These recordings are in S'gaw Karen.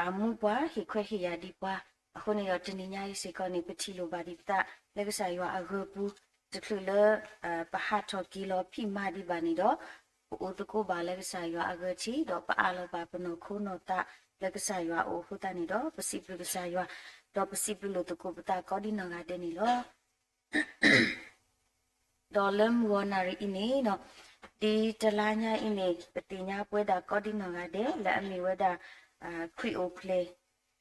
ပာ်မူပှၤ ဟ့ၣ်ခွဲးဟ့ၣ်ယာ်ဒံးပှၤ. အဃိန့ၣ်ဒီး တနံၤညါအံၤစ့ၢ်ကီးန့ၣ် ပထံၣ်လိာ်ဘၣ်ဒံးပသး လၢကစၢ်ယွၤအဂၢၤပူၤ တချုးလၢ ပဟးထီၣ်က့ၤလီၤဖံးမၤဒံးဘၣ်န့ၣ်ဒီး ပအိၣ်သကိးဘၣ်လၢကစၢ်ယွၤအဂၢၤထံး ဒီးပအးလီၤဘၣ်ပနီၢ်ခိနီၢ်သးလၢကစၢ်ယွၤအအိၣ်အဃိသတးန့ၣ်ဒီး ပစံးဘျုးကစၢ်ယွၤ ဒီးပစံးဘျုးလိာ်သကိးပသးကိးဒံနီၢ်ဂၤဒဲးန့ၣ်လီၤ. ဒီးလၢမုၢ်ဂီၤနၣ်ရံၣ်အံၤန့ၣ် ဒ်တလါညါအံၤန့ၣ် ပသ့ၣ်ညါပဝဲဒၣ်ကိးဒံနီၢ်ဂၤဒဲး လၢအမ့ၢ်ဝဲဒၣ် ခရံာ်အိၣ်ဖျဲၣ်,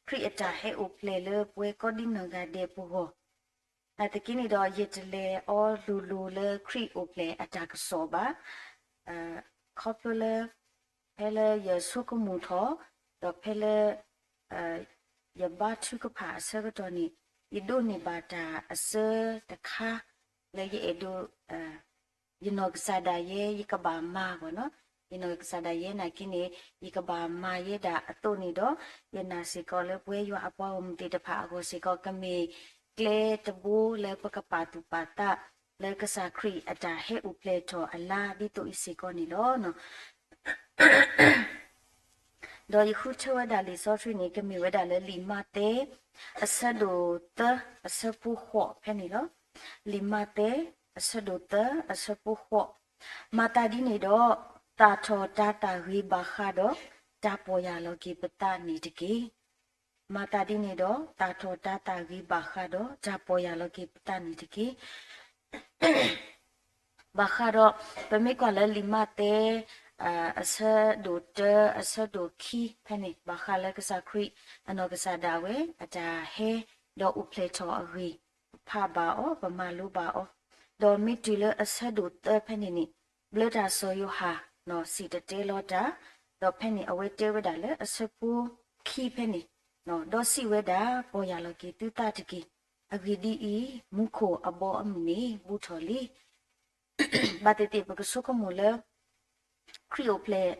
ခရံာ်အတၢ်ဟဲအိၣ်ဖျဲၣ်လၢပဝဲကိးဒံနီၢ်ဂၤဒဲးပဂီၢ်. နာ်သက့န့ၣ်ဒီး ယတလဲၤအီလိၤလိၤလၢခရံာ်အိၣ်ဖျဲၣ်အတၢ်ကစီၣ်ဘၣ်. ခီဖျိလၢ ဖဲလၢယဆိကမိၣ်ထီၣ် ဒီးဖဲလၢ ယဘါထုကဖၣ်အဆၢကတီၢ်န့ၣ် ယဒိးန့ၢ်ဘၣ်တၢ်အဆၢတခါ လၢယအဲၣ်ဒိး ယနီၢ်ကစၢ်ဒၣ်ယဲ ယကဘၣ်မၤဘၣ်နီၤ. ယနီၢ်ကစၢ်ဒၣ်ယဲနာ်က့န့ၣ် ယကဘၣ်မၤယဲဒၣ်အသိးန့ၣ်ဒီး ယနာ်စ့ၢ်ကီးလၢပဝဲယွၤအပှၤဂီၢ်မုၢ်သ့ၣ်တဖၣ်အဂီၢ်စ့ၢ်ကီး ကမ့ၢ်ကျဲတဘိလၢပကပာ်သူၣ်ပာ်သး လၢကစၢ်ခရံာ်အတၢ်ဟဲအိၣ်ဖျဲၣ်ထီၣ်အလါဒ်သိးအံၤစ့ၢ်ကီးန့ၣ်လီၤ. ဒီးယဃုထၢဝဲဒၣ်လံာ်စီဆှံန့ၣ် ကမ့ၢ်ဝဲဒၣ်လၢလံာ်မးသဲ အဆၢဒိၣ်သၢ အဆၢဖိဃိးဖဲန့ၣ်လီၤ. လံာ်မးသဲ အဆၢဒိၣ်သၢ အဆၢဖိဃိး, မၤသးဒ်န့ၣ်ဒီး သၣ်ထီၣ်တၤသၣ်ဂ့ၤဘၣ်ဃးဒီး တၢ်ပီၢ်ယၢ်လီၤက့ၤပသးန့ၣ်တက့ၢ်. မၤသးဒ်န့ၣ်ဒီး သၣ်ထီၣ်တၤသၣ်ဂ့ၤဘၣ်ဃးဒီး တၢ်ပီၢ်ယၢ်လီၤက့ၤပသးန့ၣ်တက့ၢ်. ဘၣ်ဃးဒီး ပမ့ၢ်ကွၢ်လၢလံာ်မးသဲ အဆၢဒိၣ်တၢ အဆၢဒိၣ်ခံဖဲန့ၣ် ဘၣ်ဃးလၢကစၢ်ခရံာ်အနီၢ်ကစၢ်ဒၣ်ဝဲ အတၢ်ဟဲဒီးအိၣ်ဖျဲၣ်ထီၣ်အဂ့ၢ် ပဖးဘၣ်အီၤ ပမၤလိဘၣ်အီၤ, ဒီးမ့ၢ်တုၤလၢအဆၢဒိၣ်သၢဖဲန့ၣ်န့ၣ် ဘျၢတၢ်စီၤယိၤဟၣ် စံၣ်တဲၤတဲလီၤတၢ်, ဒီးဖဲန့ၣ်အဝဲတဲဝဲဒၣ်လၢအဆၢဖိခံဖဲန့ၣ် ဒီးစံးဝဲဒၣ် ပီၢ်ယၢ်လီၤက့ၤသုသးတက့ၢ်. အဂ့ၢ်ဒ်အံၤ, မူခိၣ်အဘီအမုၢ်န့ၣ် ဘူးထီၣ်လံ. ဘၣ်သ့ၣ်သ့ၣ် ပကဆိကမိၣ်လၢ ခရံာ်အိၣ်ဖျဲၣ်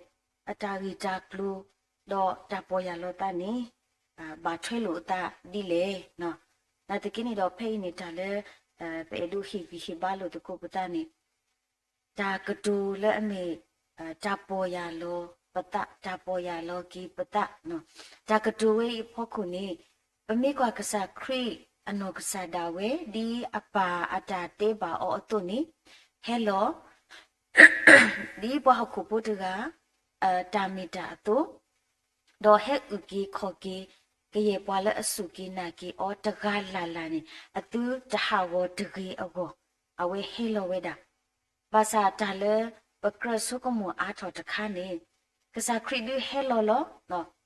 အတၢ်ဂ့ၢ်တၢ်ကျိၤ ဒီးတၢ်ပီၢ်ယၢ်လီၤသးန့ၣ် ဘၣ်ထွဲလိာ်အသးဒ်လဲၣ်. နာ်သက့န့ၣ်ဒီး ဖဲအံၤန့ၣ် တၢ်လၢ ပအဲၣ်ဒိးဟ့ၣ်ဂံၢ်ဟ့ၣ်ဘါလိာ်သကိးပသးန့ၣ် တၢ်ကတိၤလၢအမ့ၢ် တၢ်ပီၢ်ယၢ်လီၤပသး, တၢ်ပီၢ်ယၢ်လီၤက့ၤပသး, တၢ်ကတိၤဝဲအံၤအဖီခိၣ်န့ၣ် ပမ့ၢ်ကွၢ်ကစၢ်ခရံာ်အနီၢ်ကစၢ်ဒၣ်ဝဲ ဒ်အပၢ်အတၢ်တဲဘၣ်အီၤအသိးန့ၣ် ဟဲလီၤ ဒ်ပှၤဟီၣ်ခိၣ်ဖိတဂၤ တၢ်မ့ၢ်တၢ်အသိး, ဒီးဟဲအုၣ်က့ၤခီၣ်က့ၤ ကယဲၢ်ပှၤလၢအစူၢ်က့ၤနာ်က့ၤအီၤတဂၤလၢ်လၢ်န့ၣ် အသုတဟးဂီၤတဂ့ၤအဂီၢ် အဝဲဟဲလီၤဝဲဒၣ်. ဘၣ်ဆၣ်တၢ်လၢပကြၢးဆိကမိၣ်အါထီၣ်တခါန့ၣ် ကစၢ်ခရံာ်ဒုးဟဲလီၤလီၤ,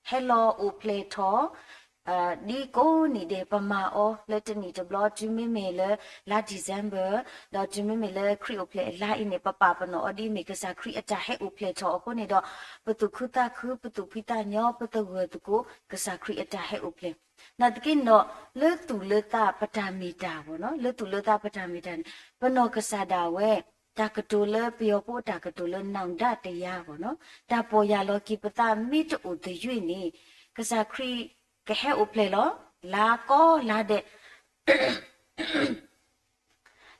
ဟဲလီၤအိၣ်ဖျဲၣ်ထီၣ် ဒ်ကိးနံၣ်ဒဲး ပမၤအီၤလၢတနံၣ်တဘျီ တုၤမ့မ့ၢ်လၢလါ December ဒီးတုၤမ့မ့ၢ်လၢခရံာ်အိၣ်ဖျဲၣ်အလါအံၤန့ၣ် ပပာ်ပနီၣ်အီၤဒ်အမ့ၢ်ကစၢ်ခရံာ်အတၢ်ဟဲအိၣ်ဖျဲၣ်ထီၣ်အဃိန့ၣ်ဒီး ပသူၣ်ခုသးခု ပသူၣ်ဖှံသးညီ ပသဂၢၢ်သကိး ကစၢ်ခရံာ်အတၢ်ဟဲအိၣ်ဖျဲၣ်. နာ်သက့န့ၣ်ဒီး လၢသူၣ်လၢသးပတၢ်မ့ၢ်တၢ်ဘၣ်နီၤ, လၢသူၣ်လၢသးပတၢ်မ့ၢ်တၢ်န့ၣ် ပနီၢ်ကစၢ်ဒၣ်ဝဲ တၢ်ကတိၤလၢပယီၤဖိအတၢ်ကတိၤလၢ နောင်တတရား ဘၣ်နီၤ, တၢ်ပီၢ်ယၢ်လီၤက့ၤပသးမ့ၢ်တအိၣ်သယုၢ်န့ၣ် ကစၢ်ခရံာ်ကဟဲအိၣ်ဖျဲၣ်လီၤ လါကိးလါဒဲး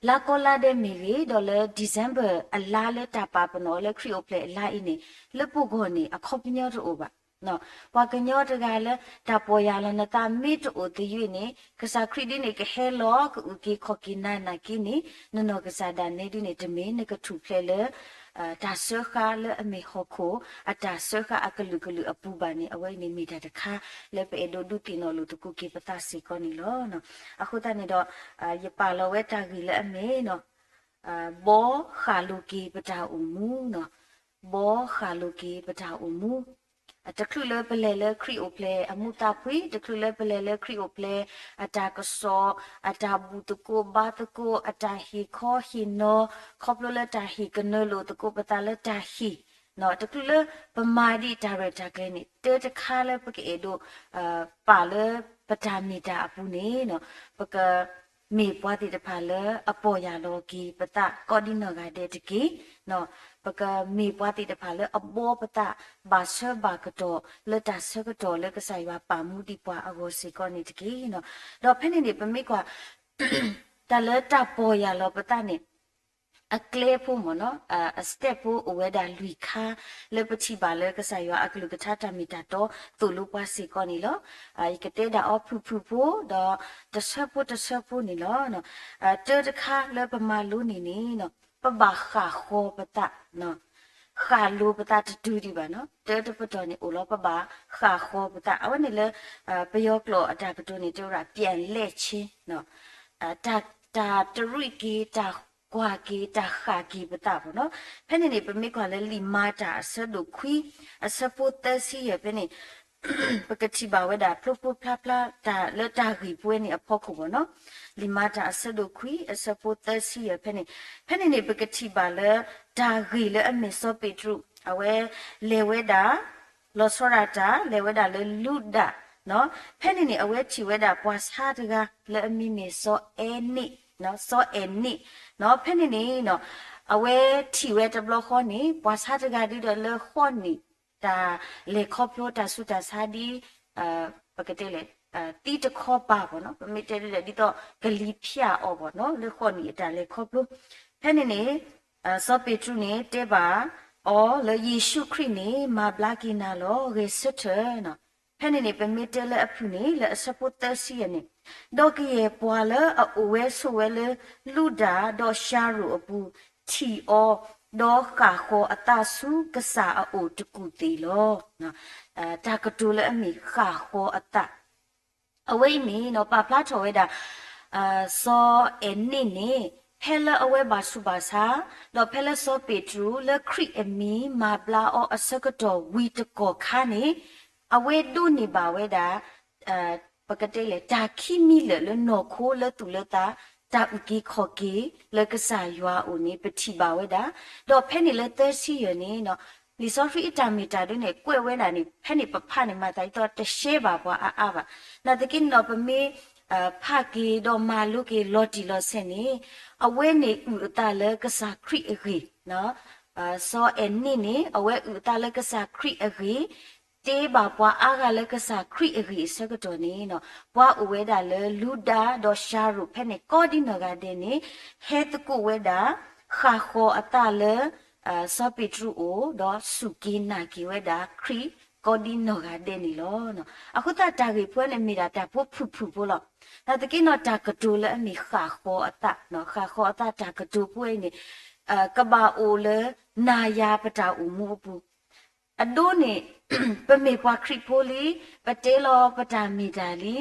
လါကိးလါဒဲးမ့ၢ်ဂ့ၤ, ဒီးလၢ December အလါလၢတၢ်ပာ်ပနီၣ်အီၤလၢခရံာ်အိၣ်ဖျဲၣ်အလါအံၤန့ၣ် လၢပဂီၢ်န့ၣ် အခီပညီတအိၣ်ဘၣ်. ပှၤကညီတဂၤလၢ တၢ်ပီၢ်ယၢ်လီၤနသးမ့ၢ်တအိၣ်သယုၢ်န့ၣ် ကစၢ်ခရံာ်ဒ်န့ၣ်ကဟဲလီၤ ကအုၣ်က့ၤခီၣ်က့ၤနၤနာ်က့န့ၣ် နနီၢ်ကစၢ်ဒၣ်နဲဒ်န့ၣ် တမ့ၢ်နကထူၣ်ဖျဲးလၢ တၢ်စၢဃာ်လၢအမ့ၢ်ဟီၣ်ခိၣ် အတၢ်စၢဃာ်အကလုာ်ကလုာ်အပူၤဘၣ်န့ၣ် အဝဲအံၤန့ၣ်မ့ၢ်တၢ်တခါ လၢပအဲၣ်ဒိးဒုးသ့ၣ်နီၣ်လိာ်သကိးက့ၤပသးစ့ၢ်ကီးန့ၣ်လီၤ. အဃိသတးန့ၣ်ဒီး ယပာ်လီၤဝဲတၢ်ဂ့ၢ်လၢအမ့ၢ်နီၤ ဘီဃၣ်လိာ်က့ၤပတၢ်အိၣ်မူနီၤ, ဘီဃၣ်လိာ်က့ၤပတၢ်အိၣ်မူ တချုးလၢပလဲၤလၢခရံာ်အိၣ်ဖျဲၣ်အမူးသးဖှံ, တချုးလၢပလဲၤလၢခရံာ်အိၣ်ဖျဲၣ်အတၢ်ကစီၣ်, အတၢ်ဘူၣ်သကိးဘါသကိး, အတၢ်ဟ့ၣ်ခီဟ့ၣ်နီၤ, ခီဖျိလၢတၢ်ဟ့ၣ်ကနၢလိာ်သကိးပသးလၢတၢ်ဟ့ၣ်, တချုးလၢပမၤဒံးတၢ်ရဲၣ်တၢ်ကျဲၤန့ၣ် တၢတခါလၢပကအဲၣ်ဒိး ပာ်လၢပတၢ်မ့ၢ်တၢ်အပူၤန့ၣ် ပက မ့ၢ်ပှၤသ့ၣ်တဖၣ်လၢအပီၢ်ယၢ်လီၤက့ၤပသးကိးဒံနီၢ်ဂၤဒဲးတက့ၢ်. ပကမ့ၢ်ပှၤသ့ၣ်တဖၣ်လၢအဘှီပသး ဘၣ်ဆၢဘၣ်ကတီၢ်လၢတၢ်ဆၢကတီၢ်လၢကစၢ်ယွၤပာ်မူဒံးပှၤအဂီၢ်စ့ၢ်ကီးန့ၣ်တက့ၢ်. ဒီးဖဲန့ၣ်န့ၣ် ပမ့ၢ်ကွၢ် တၢ်လၢတၢ်ပီၢ်ယၢ်လီၤပသးန့ၣ် အကျဲဖိမ့ၢ်နီၤ, အ step ဖိအိၣ်ဝဲဒၣ်လွံၢ်ခါ လၢပထံၣ်ဘၣ်လၢကစၢ်ယွၤအကလုၢ်ကထါတၢ်မ့ၢ်တၢ်တီသိၣ်လိပှၤစ့ၢ်ကီးန့ၣ်လီၤ. ယကတဲဒၣ်အီၤဖုၣ်ဖုၣ်ဖိဒီး တဆၢဖိတဆၢဖိန့ၣ်လီၤ. တၢတခါလၢပမၤလိန့ၢ်န့ၣ် ပဘၣ်ဃၣ်ဃီၤပသး ဃၣ်လိၤပသးတတုၤဒံးဘၣ်နီၤ. တၢတပတီၢ်န့ၣ်အိၣ်လီၤ ပဘၣ်ဃၣ်ဃီၤပသး အဝဲန့ၣ်လၢ ပယီၤကျိာ်အတၢ်ကတိၤန့ၣ် တဲဝဲဒၣ် ပြန်လှည့်ခြင်း တၢ်တရံးက့ၤ တၢ်ကွၢ်က့ၤ တၢ်ဃၣ်က့ၤပသးမ့ၢ်နီၤ. ဖဲန့ၣ်န့ၣ် ပမ့ၢ်ကွၢ်လၢလံာ်မၤတၢ်အဆၢဒိၣ်ခွံ အဆၢဖိသၢဆံယဲၢ်ဖဲန့ၣ် ပကထံၣ်ဘၣ်ဝဲဒၣ် ဖျိဖျိဖျါဖျါ တၢ်လၢတၢ်ဂ့ၢ်ပဝဲန့ၣ်အဖီခိၣ်မ့ၢ်နီၤ. လံာ်မၤတၢ်အဆၢဒိၣ်ခွံ အဆၢဖိသၢဆံယဲၢ်ဖဲန့ၣ်, ဖဲန့ၣ်န့ၣ် ပကထံၣ်ဘၣ်လၢ တၢ်ဂ့ၢ်လၢအမ့ၢ်စီၤပ့းတရူး အဝဲလဲၤဝဲဒၣ် လီၤဆီဒၣ်တၢ် လဲၤဝဲဒၣ်လၢလူဒၣ် ဖဲန့ၣ်န့ၣ် အဝဲထံၣ်ဝဲဒၣ်ပှၤဆါတဂၤလၢအမံၤမ့ၢ်စီၤအဲၤနံး, စီၤအဲၤနံး, ဖဲန့ၣ်န့ၣ် အဝဲထံၣ်ဝဲတဘျီဃီန့ၣ် ပှၤဆါတဂၤဒ်ဒီးလၢဃီၣ်နံၣ် တၢ်လဲၤခီဖျိတၢ်ဆူးတၢ်ဆါဒ် ပကတဲလဲၣ် သံတခီပၤဘၣ်နီၤ, ပမ့ၢ်တဲဒ်ဒီး ဒ်သိးကလံၤဖၠးအီၤဘၣ်နီၤ လၢဃီၣ်နံၣ်အတၢ်လဲၤခီဖျိ, ဖဲန့ၣ်န့ၣ် စီၤပ့းတရူးန့ၣ် တဲဘၣ်အီၤလၢယ့ၣ်ၡူးခရံာ်န့ၣ် မၤဘျါက့ၤနၤလီၤ ဂဲၤဆၢထၢၣ်နီၤ. ဖဲန့ၣ်န့ၣ် ပမ့ၢ်တဲလၢအဖုၣ်န့ၣ် လၢအဆၢဖိသၢဆံယဲၢ်န့ၣ်, ဒီးကယဲၢ်ပှၤလၢအအိၣ်ဝဲဆိးဝဲလၢ လူဒၣ်ဒီးၡၤရိၣ်အပူၤ ထံၣ်အီၤ, ဒီးဃၣ်ဃီၤအသးဆူကစၢ်အအိၣ်တကူၣ်သ့ၣ်လီၤ. တၢ်ကတိၤလၢအမ့ၢ်ဃၣ်ဃီၤအသး အဝဲအံၤန့ၣ်နီၤ ပာ်ဖျါထီၣ်ဝဲဒၣ် စီၤအဲၤနံးန့ၣ် ဖဲလၢအဝဲဘၣ်ဆူးဘၣ်ဆါ ဒီးဖဲလၢစီၤပ့းတရူး လၢခရံာ်အမံၤမၤဘျါအီၤအဆၢကတီၢ်ဝံၤတကီၢ်ခါန့ၣ် အဝဲဒိးန့ၢ်ဘၣ်ဝဲဒၣ် ပကတဲလဲၣ် တၢ်ခံမံၤလၢာ်လၢနီၢ်ခိလၢသူၣ်လၢသး တၢ်အုၣ်က့ၤခီၣ်က့ၤလၢကစၢ်ယွၤအအိၣ်န့ၣ် ပထံၣ်ဘၣ်ဝဲဒၣ်, ဒီးဖဲန့ၣ်လၢသၢဆံယဲၢ်န့ၣ် လံာ်စီဆှံအတၢ်မ့ၢ်တၢ်ဒ်န့ၣ် ကွဲးဝဲဒၣ်န့ၣ် ဖဲန့ၣ်ပဖးန့ၣ် မၤသးဒ်သိးတရှဲဘၣ်ပှၤအါအါဘၣ်. နာ်သက့န့ၣ်ဒီး ပမ့ၢ်ဖးက့ၤဒီးမၤလိက့ၤလီၤတံၢ်လီၤဆဲးန့ၣ် အဝဲန့ၣ်အုၣ်အသးလၢကစၢ်ခရံာ်အဂ့ၢ် စီၤအဲၤနံးန့ၣ် အဝဲအုၣ်အသးလၢကစၢ်ခရံာ်အဂ့ၢ်, တ့ဘၣ်ပှၤအါဂၤလၢကစၢ်ခရံာ်အဂ့ၢ်အဆၢကတီၢ်န့ၣ် ပှၤအိၣ်ဝဲဒၣ်လၢလူဒၤဒီးၡၤရိၣ်ဖဲန့ၣ် ကိးဒ်နီၢ်ဂၤဒဲးန့ၣ် ဟဲသကိးဝဲဒၣ် ဃၣ်ဃီၤအသးလၢ စီၤပ့းတရူးအအိၣ် ဒီးစူၢ်က့ၤနာ်က့ၤဝဲဒၣ်ခရံာ် ကိးဒ်နီၢ်ဂၤဒဲးန့ၣ်လီၤ. အဃိသတးတၢ်ဂ့ၢ်ဖိန့ၣ် မ့ၢ်ဒၣ်တၢ်ဖိဖုၣ်ဖုၣ်ဖိလီၤ. နာ်သက့န့ၣ်ဒီး တၢ်ကတိၤလၢအမ့ၢ်ဃၣ်ဃီၤအသး, ဃၣ်ဃီၤအသးတၢ်ကတိၤဖိအံၤန့ၣ် ကဘၣ်အိၣ်လၢနၤယၤပတၢ်အိၣ်မူအပူၤ အဒိန့ၣ် ပမ့ၢ်ပှၤခရံာ်ဖိလံ, ပတဲလီၤပတၢ်မ့ၢ်တၢ်လံ.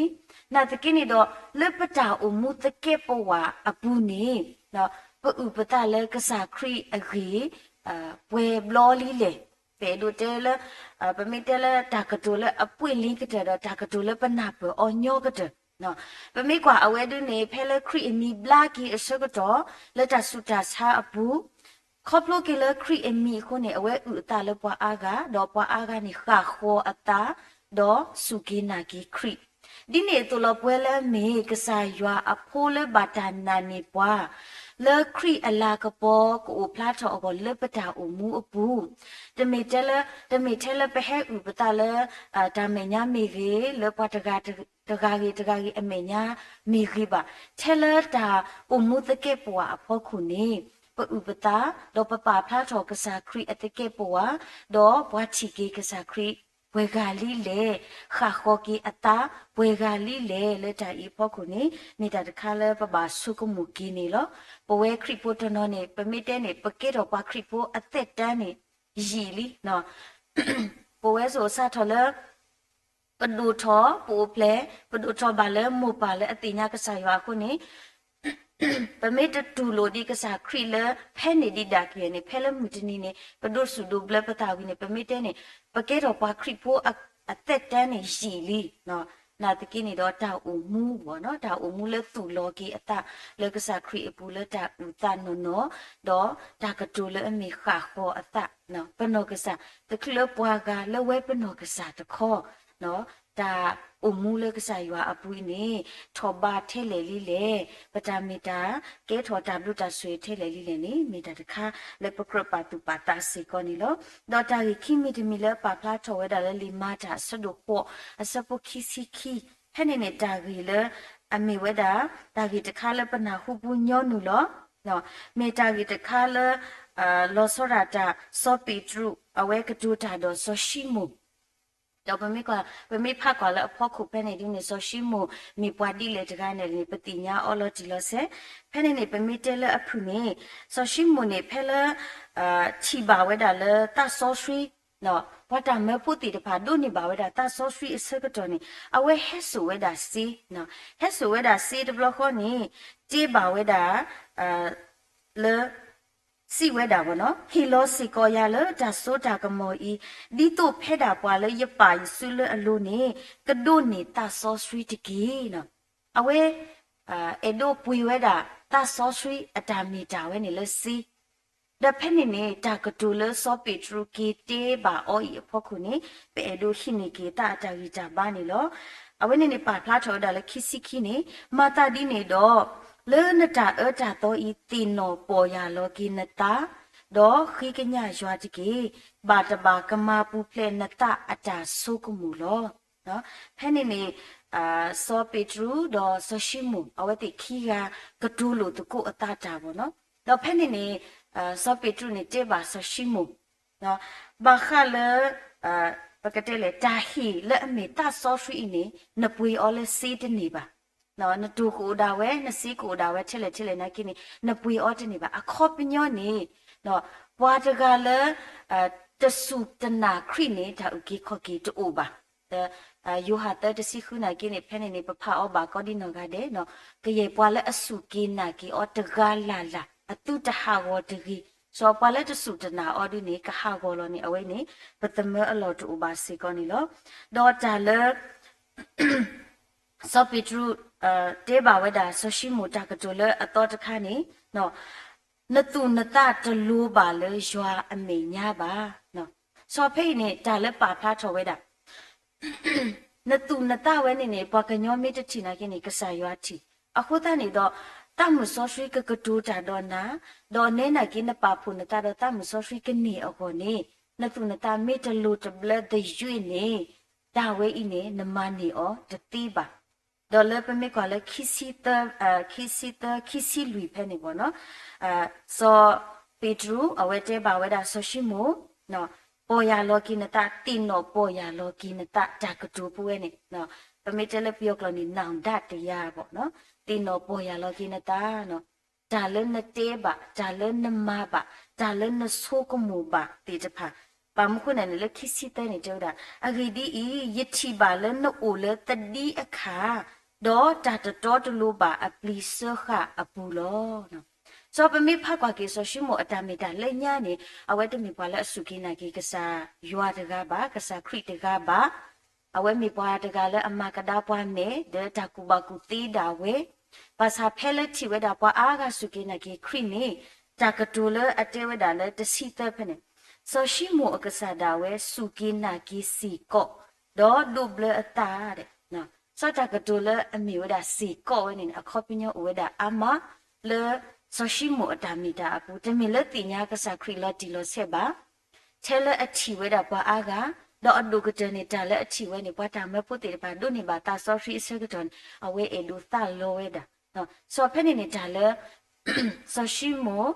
နာ်သက့န့ၣ်ဒီး လၢပတၢ်အိၣ်မူသကဲးပဝးအပူၤန့ၣ် ပအုၣ်ပသးလၢကစၢ်ခရံာ်အဂ့ၢ် ပှဲၤဘျီလံလဲၣ်. ပအဲၣ်ဒိးတဲလၢ ပမ့ၢ်တဲလၢတၢ်ကတိၤလၢအပှ့ၤလံကတၢၢ်ဒီး တၢ်ကတိၤလၢပနၢ်ပၢၢ်အီၤညီကတၢၢ် ပမ့ၢ်ကွၢ်အဝဲဒၣ်န့ၣ် ဖဲလၢခရံာ်အမံၤဘျါက့ၤအဆၢကတီၢ် လၢတၢ်ဆူးတၢ်ဆါအပူၤ ခီဖျိက့ၤလၢခရံာ်အမံၤအဃိန့ၣ် အဝဲအုၣ်အသးလၢပှၤအါဂၤ ဒီးပှၤအါဂၤန့ၣ်ဃၣ်ဃီၤအသး ဒီးစူၢ်က့ၤနာ်က့ၤခရံာ် ဒ်န့ၣ်အသိးလီၤ ပဝဲလၢအမ့ၢ်ကစၢ်ယွၤအဖိလၢဘၣ်တၢ်နာ်န့ၢ်ပှၤ လၢခရံာ်အလၤကပီၤကအိၣ်ဖျါထီၣ်အဂီၢ်လၢပတၢ်အိၣ်မူအပူၤ တမ့ၢ်တဲလၢ တမ့ၢ်ထဲလၢပဟဲအုၣ်ပသးလၢ တၢ်မဲာ်ညါမ့ၢ်ဂ့ၤ လၢပှၤတဂၤဂ့ၤတဂၤဂ့ၤအမဲာ်ညါမ့ၢ်ဂ့ၤဘၣ်, ထဲလၢတၢ်အိၣ်မူသကဲးပဝးအဖီခိၣ်န့ၣ် ပအုၣ်ပသး ဒီးပပာ်ဖျါထီၣ်ကစၢ်ခရံာ်အသကဲးပဝး ဒီးပှၤထံၣ်က့ၤကစၢ်ခရံာ်ပှဲၤဂၤလံလဲၣ်, ဃၣ်ဃီၤက့ၤအသးပှဲၤဂၤလံလဲၣ် လၢတၢ်အံၤအဖီခိၣ်န့ၣ် မ့ၢ်တၢ်တခါလၢပဘၣ်ဆိကမိၣ်က့ၤန့ၣ်လီၤ. ပဝဲခရံာ်ဖိတနီၤန့ၣ် ပမ့ၢ်တဲန့ၣ် ပကဲထီၣ်ပှၤခရံာ်ဖိအသက်တမ်းန့ၣ် ယံာ်လံ ပဝဲစိာ်စးထီၣ်လၢ ပဒိၣ်ထီၣ်ပအိၣ်ဖျဲၣ် ပဒိၣ်ထီၣ်ဘၣ်လၢမိၢ်ပၢ်လၢအသ့ၣ်ညါကစၢ်ယွၤအဃိန့ၣ် ပမ့ၢ်တတူၢ်လိာ်ဒံးကစၢ်ခရံာ်လၢဖဲန့ၣ်ဒံးဒၣ်ကယဲၢ်န့ၣ် ဖဲလၢမုၢ်တနံၤန့ၣ် ပဒိးစူၣ်ဒိးဘျၢပသးဝံၤန့ၣ် ပမ့ၢ်တဲန့ၣ် ပကဲထီၣ်ပှၤခရံာ်ဖိအသက်တမ်းန့ၣ်ယံာ်လံ နာ်သက့န့ၣ်ဒီးတၢ်အိၣ်မူဘၣ်နီၤ တၢ်အိၣ်မူလၢသူၣ်လီၤက့ၤအသးလၢကစၢ်ခရံာ်အပူၤလၢတၢ်အုၣ်သးနီၢ်နီၢ် ဒီးတၢ်ကတိၤလၢအမ့ၢ်ဃၣ်ဃီၤအသး ပနီၢ်ကစၢ် တချုးလၢပှၤဂၤလၢဝဲပနီၢ်ကစၢ်တခီ တၢ်အိၣ်မူလၢကစၢ်ယွၤအပူၤအံၤန့ၣ် ထီၣ်ဘးထဲလဲၣ်လံလဲၣ်, ပတၢ်မ့ၢ်တၢ်ကဲထီၣ်တၢ်ဘျုးတၢ်ဆိၣ်ဂ့ၤထဲလဲၣ်လံလဲၣ်န့ၣ် မ့ၢ်တၢ်တခါလၢပကြၢးပာ်သူၣ်ပာ်သးစ့ၢ်ကီးန့ၣ်လီၤ. ဒီးတၢ်ဂ့ၢ်ခံမံၤတမံၤလၢပာ်ဖျါထီၣ်ဝဲဒၣ်လၢလံာ်မၤတၢ်အဆၢဒိၣ်ဃိး အဆၢဖိခံဆံခံ ဖဲန့ၣ်န့ၣ် တၢ်ဂ့ၢ်လၢ အမ့ၢ်ဝဲဒၣ် တၢ်ဂ့ၢ်တခါလၢပနၢ်ဟူပူၤညီနုၢ်လီၤ. မ့ၢ်တၢ်ဂ့ၢ်တခါလၢ လီၤဆီဒၣ်တၢ် စီၤပ့းတရူး အဝဲကတိၤတၢ်ဒီးစီၤၡံမိၣ် ဒီးပမ့ၢ်ကွၢ်, ပမ့ၢ်ဖးကွၢ်လၢအဖီခိၣ်ဖဲန့ၣ်ဒ်န့ၣ် စီၤၡံမိၣ်မ့ၢ်ပှၤဒ်လဲၣ်တဂၤန့ၣ်န့ၣ် ပသ့ၣ်ညါအီၤလီၤတံၢ်လီၤဆဲး. ဖဲန့ၣ်န့ၣ် ပမ့ၢ်တဲလၢအဖုၣ်န့ၣ် စီၤၡံမိၣ်န့ၣ် ဖဲလၢ ထံၣ်ဘၣ်ဝဲဒၣ်လၢသးစီဆှံ ပှၤတၢ်မၢဖိသ့ၣ်တဖၣ် ဒိးန့ၢ်ဘၣ်ဝဲဒၣ်သးစီဆှံအဆၢကတီၢ်န့ၣ် အဝဲဟဲစိာ်ဝဲဒၣ်စ့, ဟဲစိာ်ဝဲဒၣ်စ့တဘျီဃီန့ၣ် တဲဘၣ်ဝဲဒၣ် လၢ စံးဝဲဒၣ်ဘၣ်နီၤ, ဟ့ၣ်လီၤစ့ၢ်ကီးယၤလၢတၢ်စိတၢ်ကမီၤအံၤ, ဒ်သိးဖဲဒၣ်ပှၤလၢယပာ်ယစုလၢအလိၤန့ၣ် ကဒိးန့ၢ်သးစီဆှံတက့ၢ်. အဝဲ အဲၣ်ဒိးပှ့ၤဝဲဒၣ်သးစီဆှံအတၢ်မ့ၢ်တၢ်ဝဲန့ၣ်လၢစ့ ဒီးဖဲန့ၣ်န့ၣ် တၢ်ကတိၤလၢစီၤပ့းတရူးက့ၤတဲဘၣ်အီၤအံၤအဖီခိၣ်န့ၣ် ပအဲၣ်ဒိးဟံးန့ၢ်က့ၤသးအတၢ်ဂံၢ်တၢ်ဘါန့ၣ်လီၤ. အဝဲန့ၣ်န့ၣ် ပာ်ဖျါထီၣ်ဝဲဒၣ်လၢခံဆံခံန့ၣ်, မၤသးဒ်န့ၣ်ဒီး, လၢနတၢ်အၢတၢ်သီအံၤ သ့ၣ်နီၣ်ပီၢ်ယၢ်လီၤက့ၤနသး, ဒီးဃ့ကညးယွၤတက့ၢ်. ဘၣ်တဘၣ်ကမၤပူၤဖျဲးနသးအတၢ်ဆိကမိၣ်လီၤ. ဖဲန့ၣ်န့ၣ် စီၤပ့းတရူးဒီးစီၤၡံမိၣ် အဝဲသ့ၣ်ခံဂၤကတိၤလိာ်သကိးအသးတၢ်ဘၣ်နီၤ. ဒီးဖဲန့ၣ်န့ၣ် စီၤပ့းတရူးန့ၣ်တဲဘၣ်စီၤၡံမိၣ်, ဘၣ်ဃးလၢ ပကတဲလဲၣ် တၢ်ဟ့ၣ်လၢအမ့ၢ်သးစီဆှံအံၤန့ၣ် နပှ့ၤအီၤလၢစ့တန့ၢ်ဘၣ်. နတိၢ်ကအိၣ်ဒၣ်ဝဲ နစ့ကအိၣ်ဒၣ်ဝဲထဲလဲၣ်ထဲလဲၣ်နာ်က့န့ၣ် နပှ့ၤအီၤတန့ၢ်ဘၣ်. အခီပညီန့ၣ် ပှၤတဂၤလၢ တစူၢ်တနာ်ခရံာ်န့ၣ် တၢ်အုၣ်က့ၤခီၣ်က့ၤတအိၣ်ဘၣ်. ယိၤဟၣ်သၢတဆံဃုနာ်က့န့ၣ် ဖဲန့ၣ်န့ၣ် ပဖးအီၤဘၣ်ကိးဒံနီၢ်ဂၤဒဲး, ကယဲၢ်ပှၤလၢအစူၢ်က့ၤနာ်က့ၤအီၤတဂၤလၢ်လၢ် အသုတဟးဂီၤတဂ့ၤ. စီၤပှၤလၢတစူၢ်တနာ်အီၤဒ်န့ၣ် ကဟးဂီၤလီၤန့ၣ် အဝဲန့ၣ် ပသမၢအလီၢ်တအိၣ်ဘၣ်စ့ၢ်ကီးန့ၣ်လီၤ. ဒီးတၢ်လၢ စီၤပ့းတရူး တဲဘၣ်ဝဲဒၣ်စီၤၡံမိၣ်တၢ်ကတိၤလၢအသီတခါန့ၣ်, နသူၣ်နသးတလိၤဘၣ်လၢယွၤအမဲာ်ညါဘၣ်. စီၤဖဲအံၤန့ၣ် တၢ်လၢပာ်ဖျါထီၣ်ဝဲဒၣ် နသူၣ်နသးဝဲန့ၣ်န့ၣ် ပှၤကညီမ့ၢ်တထံၣ်နာ်က့န့ၣ် ကစၢ်ယွၤထံၣ်. အဃိသတးန့ၣ်ဒီး သးမုၣ်စီဆှံကကတိၤတၢ်ဒီးနၤ, ဒီးနဲနာ်က့နပာ်ဖှိၣ်နသးဒီးသးမုၣ်စီဆှံကန့ၢ်အဂီၢ်န့ၣ် နသူၣ်နသးမ့ၢ်တလိၤတဘျၢသယုၢ်န့ၣ် တၢ်ဝဲအံၤန့ၣ် နမၤန့ၢ်အီၤတသ့ဘၣ်. ဒီးလၢပမ့ၢ်ကွၢ်လၢ ခံဆံသၢ ခံဆံသၢ ခံဆံလွံၢ်ဖဲန့ၣ်ဘၣ်နီၤ, စီၤပ့းတရူး အဝဲတဲဘၣ်ဝဲဒၣ်စီၤၡံမိၣ် ပီၢ်ယၢ်လီၤက့ၤနသး, သ့ၣ်နီၣ်ပီၢ်ယၢ်လီၤက့ၤနသး တၢ်ကတိၤပူၤဝဲန့ၣ်, ပမ့ၢ်တဲလၢပယီၤကျိာ်န့ၣ် နောင်တတရား ဘၣ်နီၤ, သ့ၣ်နီၣ်ပီၢ်ယၢ်လီၤက့ၤနသး, တၢ်လၢနတဲဘၣ်, တၢ်လၢနမၤဘၣ်, တၢ်လၢနဆိကမိၣ်ဘၣ်သ့ၣ်တဖၣ်, ဘၣ်မနုၤဃိန့ၣ်န့ၣ် လၢခံဆံသၢန့ၣ်တဲဝဲဒၣ်, အဂ့ၢ်ဒ်အံၤ, ယထံၣ်ဘၣ်လၢနအိၣ်လၢသဒံအခါ, ဒီးတၢ်တတီတလိၤဘၣ်အပျံၤစၢဃာ်အပူၤလီၤ. စီၤပမ့ၢ်ဖးကွၢ်က့ၤစီၤၡံမိၣ်အတၢ်မဲာ်တၢ်လၢညါန့ၣ် အဝဲတမ့ၢ်ပှၤလၢအစူၢ်က့ၤနာ်က့ၤကစၢ်ယွၤတဂၤဘၣ်, ကစၢ်ခရံာ်တဂၤဘၣ်. အဝဲမ့ၢ်ပှၤတဂၤလၢအမၤကဒါပှၤမဲာ် ဒီးတၢ်ကူၣ်ဘၣ်ကူၣ်သ့ဒၣ်ဝဲ, ဘၣ်ဆၣ်ဖဲလၢထံၣ်ဝဲဒၣ်ပှၤအါဂၤစူၢ်က့ၤနာ်က့ၤခရံာ်န့ၣ်, တၢ်ကတိၤလၢအတဲဝဲဒၣ်လၢတဆံသၢဖဲန့ၣ်, စီၤၡံမိၣ်အကစၢ်ဒၣ်ဝဲစူၢ်က့ၤနာ်က့ၤစ့ၢ်ကီး, ဒီးဒိးဘျၢအသးဒဲး စီၤတၢ်ကတိၤလၢအမ့ၢ်ဝဲဒၣ်စ့ၢ်ကီးဝဲန့ၣ်န့ၣ် အခီပညီအိၣ်ဝဲဒၣ်အါမး လၢစီၤၡံမိၣ်အတၢ်မ့ၢ်တၢ်အပူၤ, တမ့ၢ်လၢသ့ၣ်ညါကစၢ်ခရံာ်လီၤတံၢ်လီၤဆဲးဘၣ်, ထဲလၢအထံၣ်ဝဲဒၣ်ပှၤအါဂၤ, ဒီးအဒိၣ်ကတၢၢ်န့ၣ် တၢ်လၢအထံၣ်ဝဲန့ၣ် ပှၤတၢ်မၢဖိသ့ၣ်တဖၣ်ဒိးန့ၢ်ဘၣ်သးစီဆှံအဆၢကတီၢ်န့ၣ် အဝဲအဲၣ်ဒိးသးလီဝဲဒၣ်. စီၤဖဲန့ၣ်န့ၣ် တၢ်လၢ စီၤၡံမိၣ်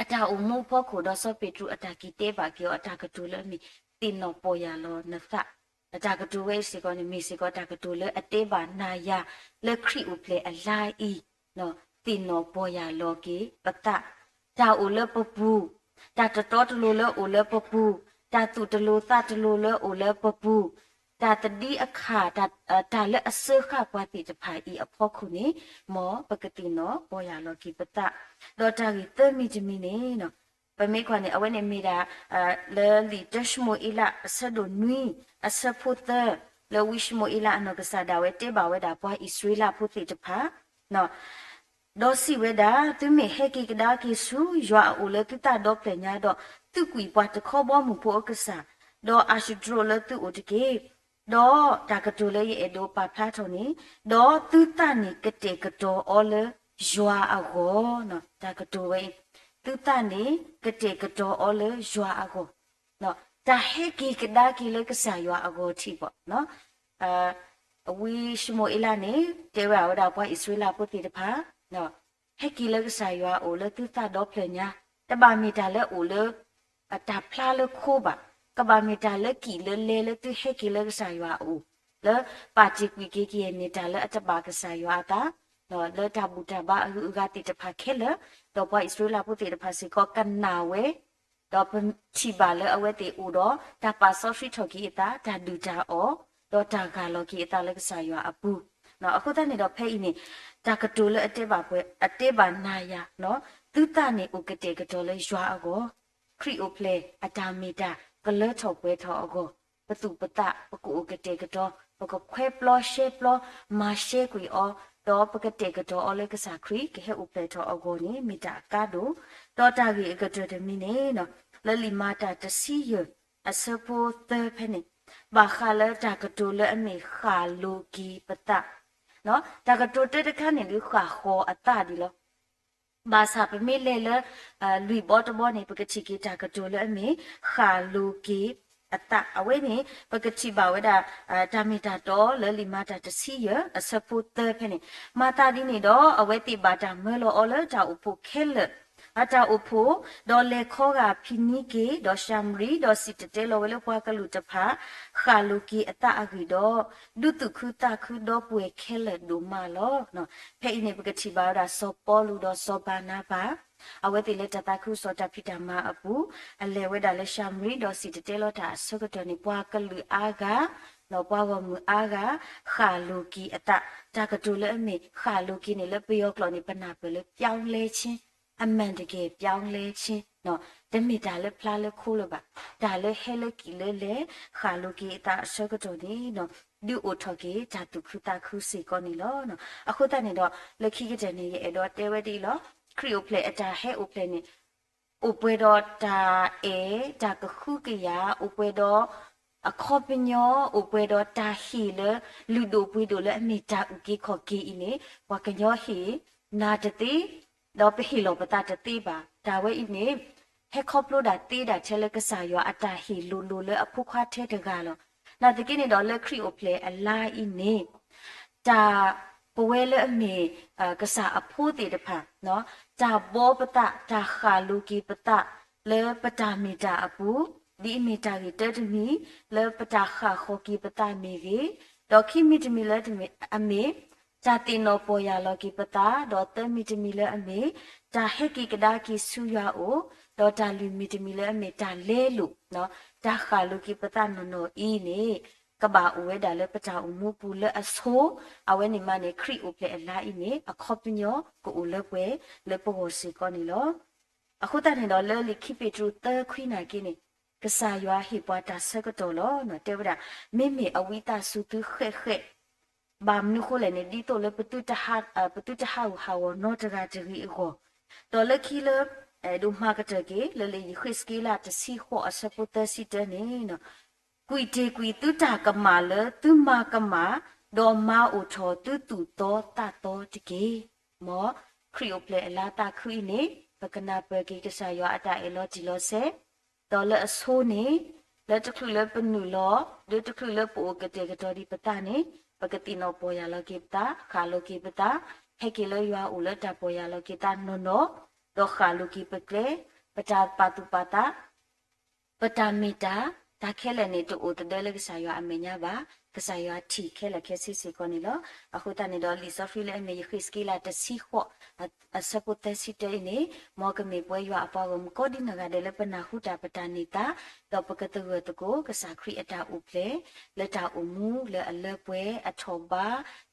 အတၢ်အိၣ်မူအဖီခိၣ်ဒီးစီၤပ့းတရူးအတၢ်က့ၤတဲဘၣ်က့ၤအီၤ အတၢ်ကတိၤလၢအမ့ၢ် သ့ၣ်နီၣ်ပီၢ်ယၢ်လီၤနသး, အတၢ်ကတိၤဝဲအံၤစ့ၢ်ကီးန့ၣ် မ့ၢ်စ့ၢ်ကီးတၢ်ကတိၤလၢအတဲဘၣ်နၤယၤ လၢခရံာ်အိၣ်ဖျဲၣ်အလါအံၤ, သ့ၣ်နီၣ်ပီၢ်ယၢ်လီၤက့ၤပသး, တၢ်အိၣ်လၢပပူၤ, တၢ်တတီတလိၤလၢအိၣ်လၢပပူၤ, တၢ်သူၣ်တလိၤသးတလိၤလၢအိၣ်လၢပပူၤ, တၢ်သဒံအခါ, တၢ်လၢအစၢဃာ်ပှၤသ့ၣ်တဖၣ်အံၤအဖီခိၣ်န့ၣ်, မ်ပကသ့ၣ်နီၣ်ပီၢ်ယၢ်လီၤက့ၤပသး, ဒီးတၢ်ဂ့ၢ်သၢမံၤတမံၤန့ၣ် ပမ့ၢ်ကွၢ်န့ၣ် အဝဲန့ၣ်မ့ၢ်ဒၣ် လၢလံာ်တၢၡမူၤအ့လး အဆၢဒိၣ်နွံ အဆၢဖိသၢ, လၢဝံၡမူၤအ့လးအနီၢ်ကစၢ်ဒၣ်ဝဲတဲဘၣ်ဝဲဒၣ်ပှၤအံၣ်စရ့လးဖိသ့ၣ်တဖၣ် ဒီးစံးဝဲဒၣ်, သုမ့ၢ်ဟဲက့ၤကဒါက့ၤဆူယွၤအအိၣ်လၢသုသးဒီဖျၢၣ်ညါဒီး, သုကွံာ်ပှၤတခီဘီမုၢ်ဖိအကစၢ်, ဒီးအၤၡူးတြိးလၢသုအိၣ်တက့ၢ်. ဒီးတၢ်ကတိၤလၢယအဲၣ်ဒိးပာ်ဖျါထီၣ်န့ၣ်, ဒီးသုသးန့ၣ်ကတဲာ်ကတီၤအီၤလၢယွၤအဂီၢ်, တၢ်ကတိၤဝဲအံၤ, သုသးန့ၣ်ကတဲာ်ကတီၤအီၤလၢယွၤအဂီၢ်, တၢ်ဟဲက့ၤကဒါက့ၤလၢကစၢ်ယွၤအဂီၢ်ထံးဘၣ် ဝံၡမူၤအ့လးန့ၣ် တဲဝဲဒၣ်ပှၤအံၣ်စရ့လးဖိသ့ၣ်တဖၣ်, ဟဲက့ၤလၢကစၢ်ယွၤအအိၣ်လၢသုသးဒီဖျၢၣ်ညါ, တဘၣ်မ့ၢ်တၢ်လၢအိၣ်လၢ အတၢ်ဖျါလၢခိဘၣ်, ကဘၣ်မ့ၢ်တၢ်လၢကံၣ်လၢလဲလၢသုဟဲက့ၤလၢကစၢ်ယွၤအအိၣ်, လၢပာ်တ့ၢ်ကွံာ်က့ၤကယဲၢ်မ့ၢ်တၢ်လၢအတဘၣ်ကစၢ်ယွၤအသး, လၢတၢ်ဘူၣ်တၢ်ဘါအဂုၤအဂၤသ့ၣ်တဖၣ်ခဲလၢာ်, ဒီးပှၤအံၣ်စရ့လးဖိသ့ၣ်တဖၣ်စ့ၢ်ကီးကနၣ်ဝဲ ဒီးပထံၣ်ဘၣ်လၢအဝဲသ့ၣ်အိၣ်ဒီး တၢ်ပာ်စီဆှံထီၣ်က့ၤအသး, တၢ်ဒုၣ်တၢ်အီၣ်, ဒီးတၢ်ဂၢ်လီၤက့ၤအသးလၢကစၢ်ယွၤအပူၤ. အဃိသတးန့ၣ်ဒီးဖဲအံၤန့ၣ်, တၢ်ကတိၤလၢအတဲဘၣ်ပှဲၤ, အတဲဘၣ်နၤယၤ, သုသးန့ၣ်အိၣ်ကတဲာ်ကတီၤလၢယွၤအဂီၢ်, ခရံာ်အိၣ်ဖျဲၣ်အတၢ်မ့ၢ်တၢ်ကလၢထီၣ်ပှဲၤထီၣ်အဂီၢ်, ပသူၣ်ပသး ပကအိၣ်ကတဲာ်ကတီၤ, ပကခွဲပျီရှဲပျီ, မၤရှဲကွံာ်အီၤ, ဒီးပကတဲာ်ကတီၤအီၤလၢကစၢ်ခရံာ်ကဟဲအိၣ်ဖျဲၣ်ထီၣ်အဂီၢ်န့ၣ် မ့ၢ်တၢ်အကါဒိၣ်, ဒီးတၢ်ဂ့ၢ်အကတၢၢ်တမံၤန့ၣ် လၢလံာ်မၤတၢ်တဆံယဲၢ် အဆၢဖိသၢဖဲန့ၣ်, ဘၣ်ဃးလၢတၢ်ကတိၤလၢအမ့ၢ်ဃၣ်လိၤက့ၤပသး, တၢ်ကတိၤတၢတခါန့ၣ် ဒုးဃၣ်ဃီၤအသးဒံးလီၤ. ဘၣ်ဆၣ်ပမ့ၢ်လဲၤလၢ လွံၢ်ဘီတဘီန့ၣ် ပကထံၣ်က့ၤတၢ်ကတိၤလၢအမ့ၢ်ဃၣ်လိၤက့ၤအသး, အဝဲန့ၣ် ပကထံၣ်ဘၣ်ဝဲဒၣ် တၢ်မ့ၢ်တၢ်တီလၢလံာ်မၤတၢ်တဆံယဲၢ် အဆၢဖိသၢဖဲန့ၣ်, မၤသးဒ်န့ၣ်ဒီး အဝဲသ့ၣ်ဘၣ်တၢ်မၢလီၤအီၤလၢတၢ်အိၣ်ဖှိၣ်ခဲလၢာ် အတၢ်အိၣ်ဖှိၣ်, ဒီးလဲၤခီဂာ်ဖံနံက့ၤ ဒီးၡၤမရံ, ဒီးစံၣ်တဲၤတဲလီၤဝဲလၢပှၤကလုာ်တဖၣ် ဃၣ်လိၤက့ၤအသးအဂ့ၢ်ဒီး, ဒုးသူၣ်ခုသးခုဒီပုၢ်ဝဲၢ်ခဲလၢာ်ဒိၣ်မးလီၤ. ဖဲအံၤန့ၣ် ပကထံၣ်ဘၣ်ဝဲဒၣ်စီၤပီလူးဒီးစီၤဘၤနၤဘၤ, အဝဲသ့ၣ်လၢတၢ်သးခုကစီၣ်တၢ်ဖံးတၢ်မၤအပူၤ, အလဲၤဝဲဒၣ်လၢၡၤမရံ ဒီးစံၣ်တဲၤတဲလီၤတၢ်အဆၢကတီၢ်န့ၣ် ပှၤကလုာ်အါဂၤ, ဒီးပှၤဂီၢ်မုၢ်အါဂၤ ဃၣ်လိၤက့ၤအသး, တၢ်ကတိၤလၢအမ့ၢ်ဃၣ်လိၤက့ၤန့ၣ် လၢပယီၤကျိာ်န့ၣ် ပနၢ်ပၢၢ်လၢ ပြောင်းလဲခြင်း, အမှန်တကယ် ပြောင်းလဲခြင်း, တမ့ၢ်တၢ်လၢဖျါလၢခိလၢၤဘၣ်, တၢ်လၢဟဲလၢကံၣ်လၢလဲ, ဃၣ်လိၤက့ၤအသးအဆၢကတီၢ်န့ၣ် ဒုးအိၣ်ထီၣ်က့ၤတၢ်သူၣ်ခုသးခုစ့ၢ်ကီးန့ၣ်လီၤ. အဃိသတးန့ၣ်ဒီး လၢခံကတၢၢ်န့ၣ် ယအဲၣ်ဒိးတဲဝဲဒ်အံၤလီၤ. ခရံာ်အိၣ်ဖျဲၣ်အတၢ်ဟဲအိၣ်ဖျဲၣ်န့ၣ် အိၣ်ပှဲၤဒီးတၢ်အဲၣ်, တၢ်ကဟုကယာ်, အိၣ်ပှဲၤဒီးအခီပညီ, အိၣ်ပှဲၤဒီးတၢ်ဟ့ၣ်လၢ လုၢ်ဒိၣ်ပှ့ၤဒိၣ်လၢအမ့ၢ်တၢ်အုၣ်က့ၤခီၣ်က့ၤအံၤန့ၣ် ပှၤကညီဟ့ၣ်နၤတသ့, ဒီးပဟ့ၣ်လီၤပသးတသ့ဘၣ်. တၢ်ဝဲအံၤန့ၣ် ဟဲခီဖျိဒၣ်သ့ဒၣ်ထဲလၢကစၢ်ယွၤအတၢ်ဟ့ၣ်လိၤလိၤလၢအဖိခွါထဲတဂၤလီၤ. နာ်သက့န့ၣ်ဒီးလၢခရံာ်အိၣ်ဖျဲၣ်အလါအံၤန့ၣ် တၢ် ပဝဲလၢအမ့ၢ် ကစၢ်အဖိသ့ၣ်တဖၣ် တၢ်ဘီပသး တၢ်ဃၣ်လိၤက့ၤပသး လၢပတၢ်မ့ၢ်တၢ်အပူၤ, ဒ်အမ့ၢ်တၢ်ဂ့ၢ်တၢတမံၤ လၢပတၢ်ဃၣ်ဃီၤက့ၤပသးမ့ၢ်ဂ့ၤ, ဒီးခံမံၤတမံၤလၢအမ့ၢ် တၢ်သ့ၣ်နီၣ်ပီၢ်ယၢ်လီၤက့ၤပသး, ဒီးသၢမံၤတမံၤလၢအမ့ၢ် တၢ်ဟဲက့ၤကဒါက့ၤဆူယွၤအအိၣ်, ဒီးတၢ်လွံၢ်မံၤတမံၤလၢအမ့ၢ် တၢ်လဲလိာ် တၢ်ဃၣ်လိၤက့ၤပသးနီၢ်နီၢ်အံၤန့ၣ် ကဘၣ်အိၣ်ဝဲဒၣ်လၢပတၢ်အိၣ်မူပူၤလၢအဆိ, အဝဲန့ၣ်မးန့ၣ် ခရံာ်အိၣ်ဖျဲၣ်အလါအံၤန့ၣ် အခီပညီကအိၣ်လၢပှဲၤလၢပဂီၢ်စ့ၢ်ကီးန့ၣ်လီၤ. အဃိသတးန့ၣ်ဒီးလၢလံာ်ခံပ့းတရူးသၢခွံနာ်က့န့ၣ် ကစၢ်ယွၤဟ့ၣ်ပှၤတၢ်ဆၢကတီၢ်လီၤ. တဲဝဲဒၣ် မ့မ့ၢ်အဝံသးစူၤသုဃဲးဃဲး ဘၣ်မနုၤဃိလဲၣ်န့ၣ် ဒ်သိးလၢ ပသုတဟးဂူာ်ဟးဂီၤနီတဂၤတဂ့ၤအဂီၢ်, ဒီးလၢခံလၢ အဲၣ်ဒိးမၤကတၢၢ်က့ၤ လၢလံာ်ယဃ့းစက့လးတဆံဃိးအဆၢဖိသၢဆံတၢန့ၣ် ကွံာ်တ့ၢ်ကွံာ်သုတၢ်ကမၣ်လၢသုမၤကမၣ်, ဒီးမၤအိၣ်ထီၣ်သုသူၣ်သီသးသီတက့ၢ်. မ်ခရံာ်အိၣ်ဖျဲၣ်အလါသးခုအံၤန့ၣ် ပကနၢ်ပၢၢ်က့ၤကစၢ်ယွၤအတၢ်အဲၣ်လီၤတံၢ်လီၤဆဲး, ဒီးလၢအဆိန့ၣ် လၢတချုးလၢပနုာ်လီၤ ဒီးတချုးလၢပအိၣ်ကတဲာ်ကတီၤဒံးပသးန့ၣ် ပကသ့ၣ်နီၣ်ပီၢ်ယၢ်လီၤက့ၤပသး, ဃၣ်လိၤက့ၤပသး, ဟဲက့ၤလၢယွၤအအိၣ်လၢတၢ်ပီၢ်ယၢ်လီၤက့ၤသးနီၢ်နီၢ်, ဒီးဃၣ်လိၤက့ၤပကျဲ, ပတၢ်ပာ်သူၣ်ပာ်သး ပတၢ်မ့ၢ်တၢ်, တၢ်ခဲလၢာ်န့ၣ် တအိၣ်သဒၢလၢကစၢ်ယွၤအမဲာ်ညါဘၣ်. ကစၢ်ယွၤထံၣ်ခဲလၢာ်ခဲဆ့စ့ၢ်ကီးန့ၣ်လီၤ. အဃိသတးန့ၣ်ဒီး လံာ်စီဆှံလၢအမ့ၢ်ယဃ့းစက့လးတဆံဃိး အဆၢဖိသၢဆံတၢအံၤန့ၣ် မ်ကမ့ၢ်ပဝဲယွၤအပှၤဂီၢ်မုၢ်ကိးဒံနီၢ်ဂၤဒဲးလၢပနၢ်ဟူတၢ်ပတၢ်န့ၢ်သါ, ဒီးပကသဂၢၢ်သကိးကစၢ်ခရံာ်အတၢ်အိၣ်ဖျဲၣ် လၢတၢ်အိၣ်မူလၢအလၢပှဲၤအထီၣ်ဘါ,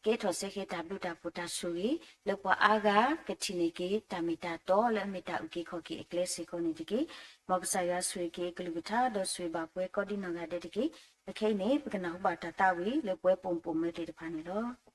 ကဲထီၣ်စဲဃဲၤတၢ်ဘျုးတၢ်ဖှိၣ်တၢ်ဆိၣ်ဂ့ၤ လၢပှၤအါဂၤကထံၣ်န့ၢ်က့ၤ တၢ်မ့ၢ်တၢ်တီလၢအမ့ၢ်တၢ်အုၣ်က့ၤခီၣ်က့ၤအကျဲစ့ၢ်ကီးန့ၣ်တက့ၢ်. မ်ကစၢ်ယွၤဆိၣ်ဂ့ၤက့ၤအကလုၢ်ကထါ ဒီးဆိၣ်ဂ့ၤဘၣ်ပှၤကိးဒံနီၢ်ဂၤဒဲးတက့ၢ်. အခဲအံၤန့ၣ် ပကနၢ်ဟူဘၣ်တၢ်သးဝံၣ်လၢပှၤပိာ်မုၣ်ပိာ်မၢၤသ့ၣ်တဖၣ်န့ၣ်လီၤ.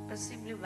ပစံးဘျုး